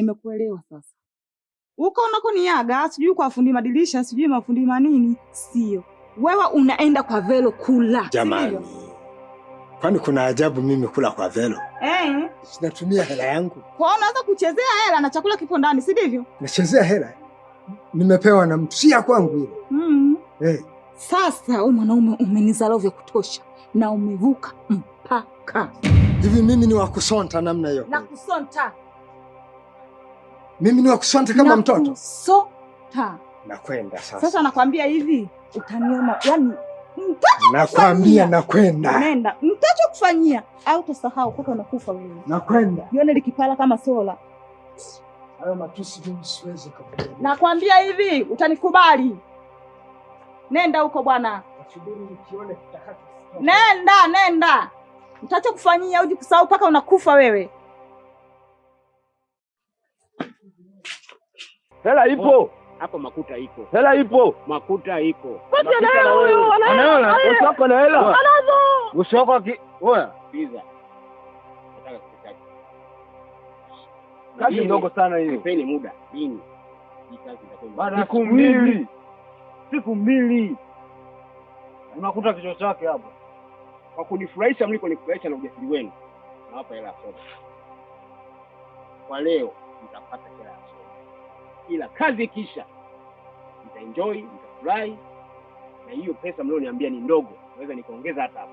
Nimekuelewa sasa. Huko unakoniaga sijui kwa fundi madirisha, sijui mafundi manini, sio. Wewe unaenda kwa Velo kula. Jamani, kwani kuna ajabu mimi kula kwa Velo? Sinatumia hela yangu. Kwa hiyo unaanza kuchezea hela na chakula kipo ndani, si ndivyo? Nachezea hela? Nimepewa na mtu, si ya kwangu ile. Sasa wewe mwanaume umenizarau vya kutosha na umevuka mpaka. Hivi mimi ni wa kusonta namna hiyo? Na kusonta. Mimi ni wa kusonta kama na mtoto? Kusonta. Nakwenda sasa. Sasa nakwambia hivi, utaniona yani nakwambia nakwenda. Nenda. Mtachokufanyia au utasahau mpaka unakufa wewe. Nakwenda. Jione likipala kama sola. Hayo matusi mimi siwezi kabisa. Nakwambia hivi, utanikubali. Nenda huko bwana. Nasubiri nikione kitakacho. Nenda, nenda. Mtachokufanyia uje kusahau mpaka unakufa wewe. Hela ipo. Hapo makuta iko. Hela ipo. Makuta iko. Basi ana hela huyu, ana hela. Bosi wako ana hela. Anazo. Bosi wako aki oya. Biza. Nataka kitu. Kazi ndogo sana hiyo. Nipeni muda. Lini? Hii kazi itakuwa siku mbili. Siku mbili. Unakuta kichwa chake hapo. Kwa kunifurahisha mliko nifurahisha na ujasiri wenu. Nawapa hela ya soda. Kwa leo mtapata hela ya soda. Ila kazi kisha mtaenjoy, mtafurahi, na hiyo pesa mlioniambia ni ndogo, naweza nikaongeza hata hapo.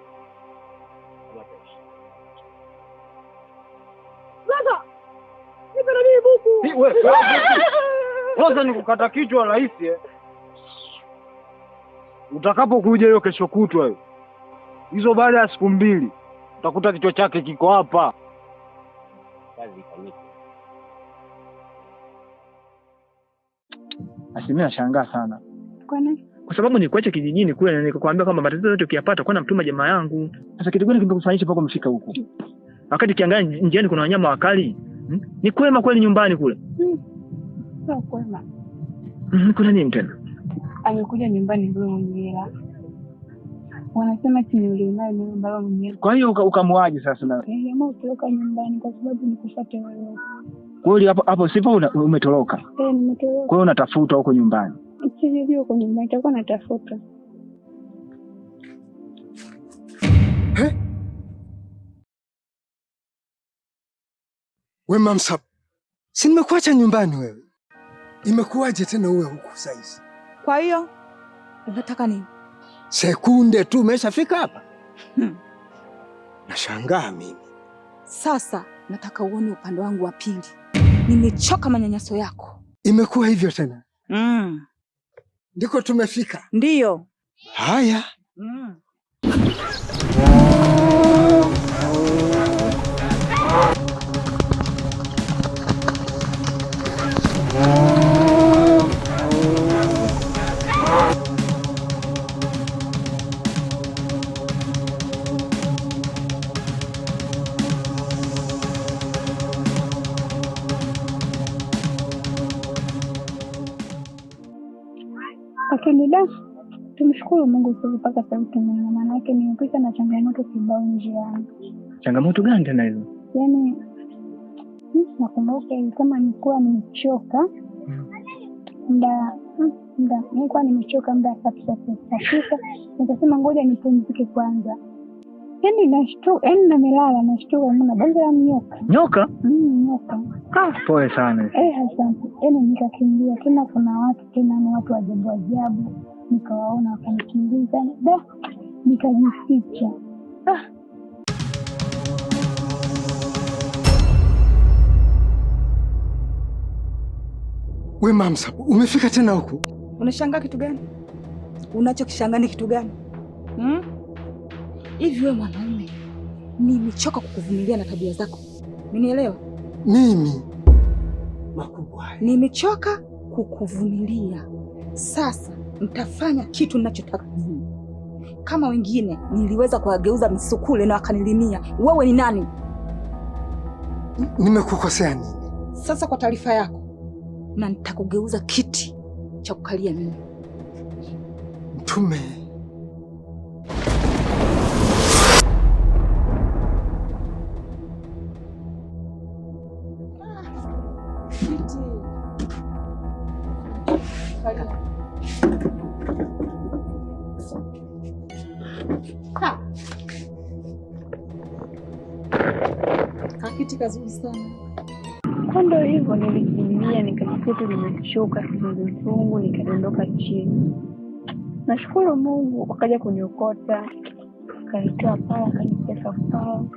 Sasa nipe na mimi buku. Wewe kwanza nikukata kichwa rahisi eh. Utakapokuja hiyo kesho kutwa hiyo. Hizo baada ya siku mbili utakuta kichwa chake kiko hapa. Kazi ifanyike. Mimi nashangaa sana. Kwa nini? Kwa sababu nilikuacha kijijini kule na nikakwambia kwamba matatizo yote ukiyapata kwa namtuma jamaa yangu. Sasa kitu gani kimekufanyisha mpaka umefika huku? Wakati kiangalia njiani kuna wanyama wakali. Ni kwema kweli nyumbani kule? Sio kwema. Kuna nini tena? Amekuja nyumbani bila mwenye hela. Wanasema chini ulionayo ni baba mwenyewe. Kwa hiyo ukamwaje sasa na? Niliamua kutoroka nyumbani kwa sababu nikufuate wewe. Kwa hiyo hapo sipo umetoroka. Nimetoroka. Kwa hiyo unatafuta huko nyumbani. Sijui huko nyumbani nitakuwa natafuta. We Mamsa, si nimekuacha nyumbani wewe. Imekuwaje tena uwe huku saizi? Kwa hiyo unataka nini? Sekunde tu umeshafika hapa. Nashangaa mimi. Sasa nataka uone upande wangu wa pili. Nimechoka manyanyaso yako. Imekuwa hivyo tena? Ndiko tumefika. Ndiyo. Haya. Lakini da, tumshukuru Mungu kwa kupata sauti mwema, maana yake nimepita na changamoto kibao njiani. Changamoto gani tena hizo? Yaani nakumbuka kama nilikuwa nimechoka muda nilikuwa nimechoka muda saa 9:00, nikasema ngoja nipumzike kwanza. Yaani nashtuka, yaani nimelala nashtuka mbona bonge la nyoka. Nyoka? Nyoka. Pole sana. Asante. Yaani nikakimbia tena, kuna watu tena ni watu ajabu ajabu. Nikawaona wakanikimbiza. Da, nikajificha. We Mamsa, umefika tena huku? Unashangaa kitu gani? Unachokishangaa ni kitu gani? Hivi wewe mwanaume, nimechoka kukuvumilia na tabia zako. Unielewa? Mimi makubwa. Nimechoka kukuvumilia. Sasa nitafanya kitu ninachotaka mimi. Kama wengine niliweza kuwageuza misukule na wakanilimia. Wewe ni nani? Nimekukosea nini? Sasa kwa taarifa yako, na nitakugeuza kiti cha kukalia mimi. Mtume. Angalia. Ha. Kakiti kazuri sana. Kwa ndo hivyo nilikimbia nikajikuta nimechoka kizunguzungu nikadondoka chini. Nashukuru Mungu wakaja kuniokota, akanitoa pale, akanipeleka pale.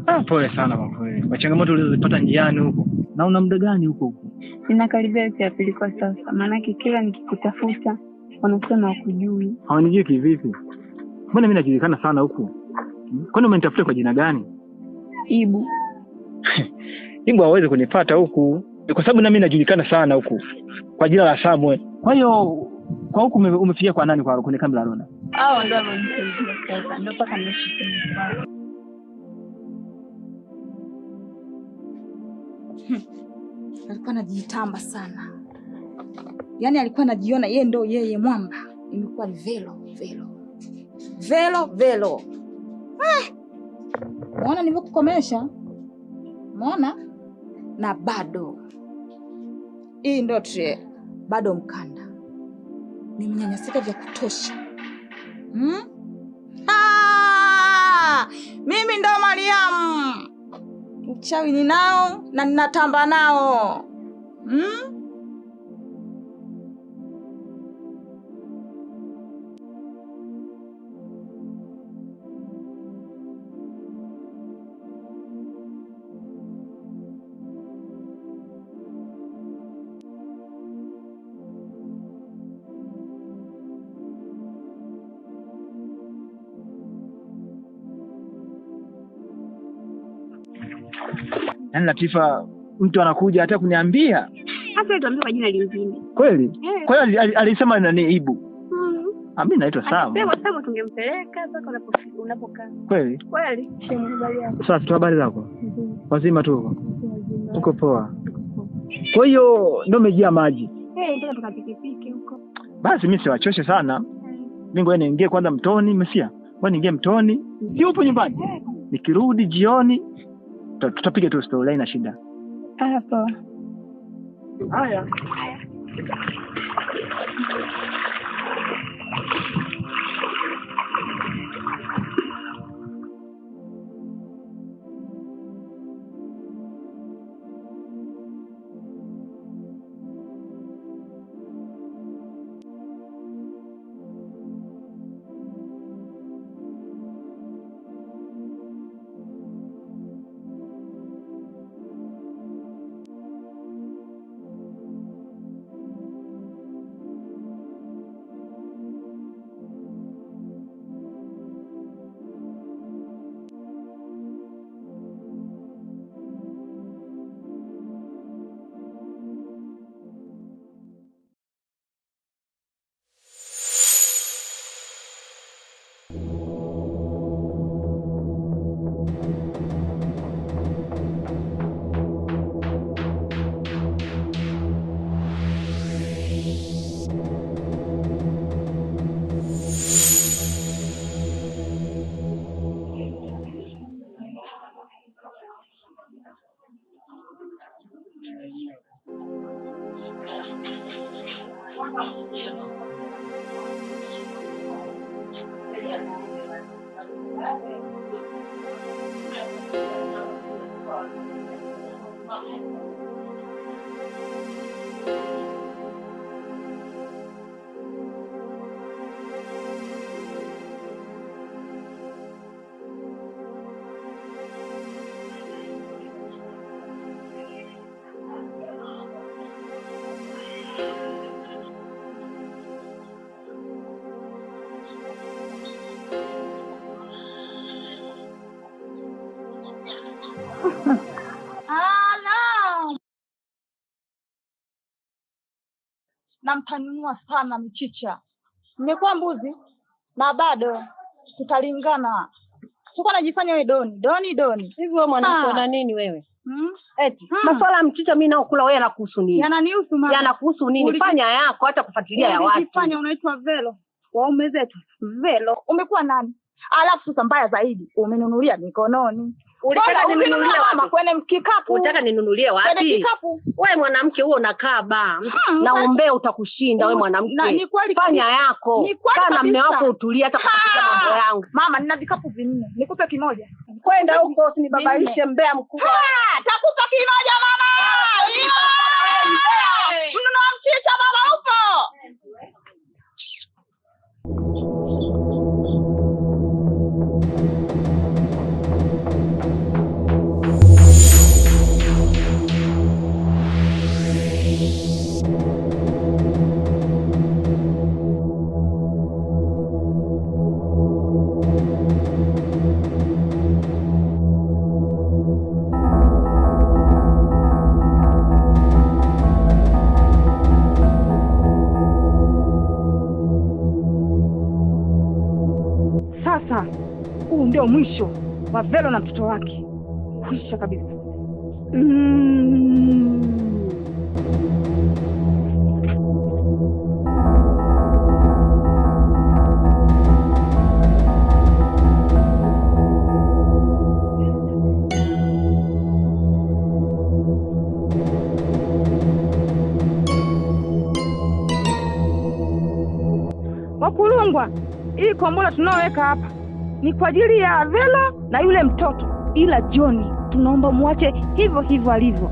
Ah, pole sana kwa kweli. Kwa changamoto ulizozipata njiani huko. Na una muda gani huko huko? Ninakaribia wiki ya pili kwa sasa, maanake kila nikikutafuta wanasema hakujui. Hawanijui kivipi? Mbona mimi najulikana sana huku? Kwani umenitafuta kwa jina gani? Ibu. Ibu hawezi kunipata huku kwa sababu na mimi najulikana sana huku kwa jina la Samuel. Kwa hiyo kwa huku umefikia kwa nani kwa kwenye kambi la Rona? Hao ndio wamenisaidia sasa, ndio mpaka nimeshika. Alikuwa anajitamba sana. Yaani alikuwa anajiona yeye ndo yeye mwamba. Imekuwa ni velo velo. Velo velo. Unaona nilivyokukomesha? Unaona? Na bado. Hii ndio tray. Bado mkanda. Nimenyanyasika vya kutosha. Mimi ndo Mariam. Uchawi ninao na ninatamba nao. Yaani Latifa, mtu anakuja hata kuniambia. Hata tuambie kwa jina lingine. Kweli? Yeah. Kwa hiyo alisema nani Ibu? Ah, mimi naitwa Samu. Sema Samu tungempeleka mpaka unapokaa. Kweli? Kweli. Shemu habari yako. Sasa tu habari zako? Wazima tu huko. Uko poa. Kwa hiyo ndio umejia maji. Eh, ndio tukapikipiki huko. Basi mimi siwachoshe sana. Mimi ngoja niingie kwanza mtoni, Mesia. Ngoja niingie mtoni. Si upo nyumbani? Nikirudi jioni tutapiga tu story, haina shida. Ah, poa. Haya. Na mtanunua sana michicha. Nimekuwa mbuzi na bado tutalingana. Sikuwa najifanya wewe doni, doni doni. Hivi wewe mwanangu una nini wewe? Eti masuala ya mchicha mimi nao kula wewe yanakuhusu nini? Yananihusu mama. Yanakuhusu nini? Fanya yako hata kufuatilia ya watu. Unajifanya unaitwa Velo. Waume zetu Velo. Umekuwa nani? Alafu sasa mbaya zaidi umenunulia mikononi. Ulitaka ninunulie mama kwenye kikapu. Unataka ninunulie wapi? Kwenye kikapu. Wewe mwanamke huo unakaa ba. Na umbea utakushinda wewe mwanamke. Ni kweli. Fanya yako. Kaa na mume wako utulie hata kupiga mambo yangu. Mama nina vikapu vinne. Nikupe kimoja. Kwenda huko usinibabaishe mbea mkubwa. Takupa kimoja mama. Mnunua mchicha mama upo. Sasa huu ndio mwisho wa Velo na mtoto wake. Kuisha kabisa. Wakulungwa, hii kombola tunaoweka hapa ni kwa ajili ya Velo na yule mtoto, ila John tunaomba muache hivyo hivyo alivyo.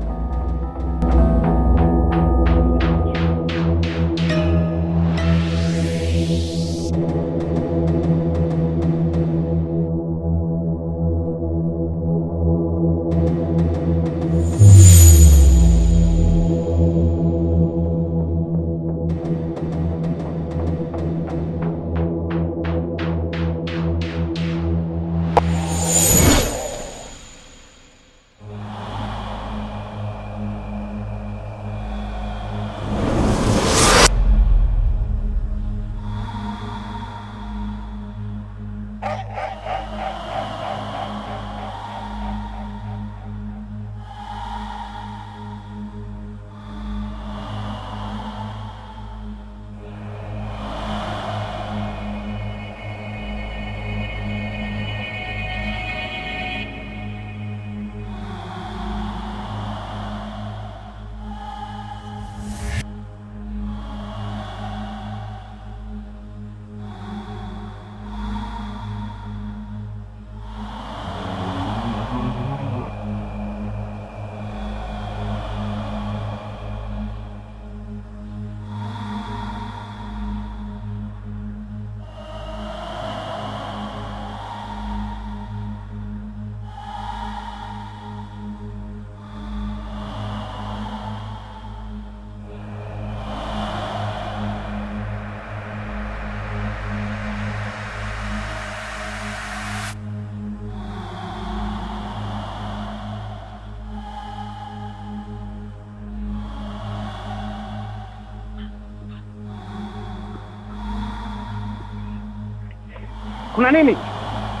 Kuna nini?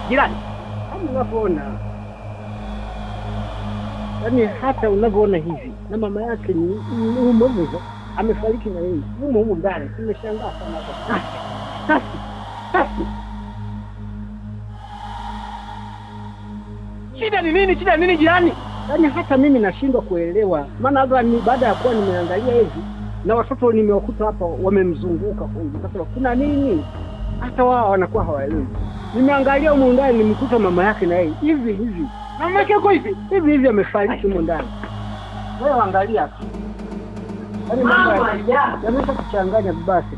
Jirani. Kama unavyoona. Yaani hata unavyoona hivi na mama yake ni humo hivyo amefariki na yeye. Humo humo ndani. Nimeshangaa sana hapa. Sasa. Shida ni nini? Shida ni nini jirani? Yaani hata mimi nashindwa kuelewa. Maana hapa ni baada ya kuwa nimeangalia hivi na watoto nimewakuta hapa wamemzunguka huyu. Nikasema kuna nini? Hata wao wanakuwa hawaelewi. Nimeangalia huko ndani nimkuta mama yake na yeye hivi hivi. Mama yake yuko hivi hivi hivi amefariki huko ndani. Wewe angalia tu. Yaani mambo yamesha kuchanganya basi.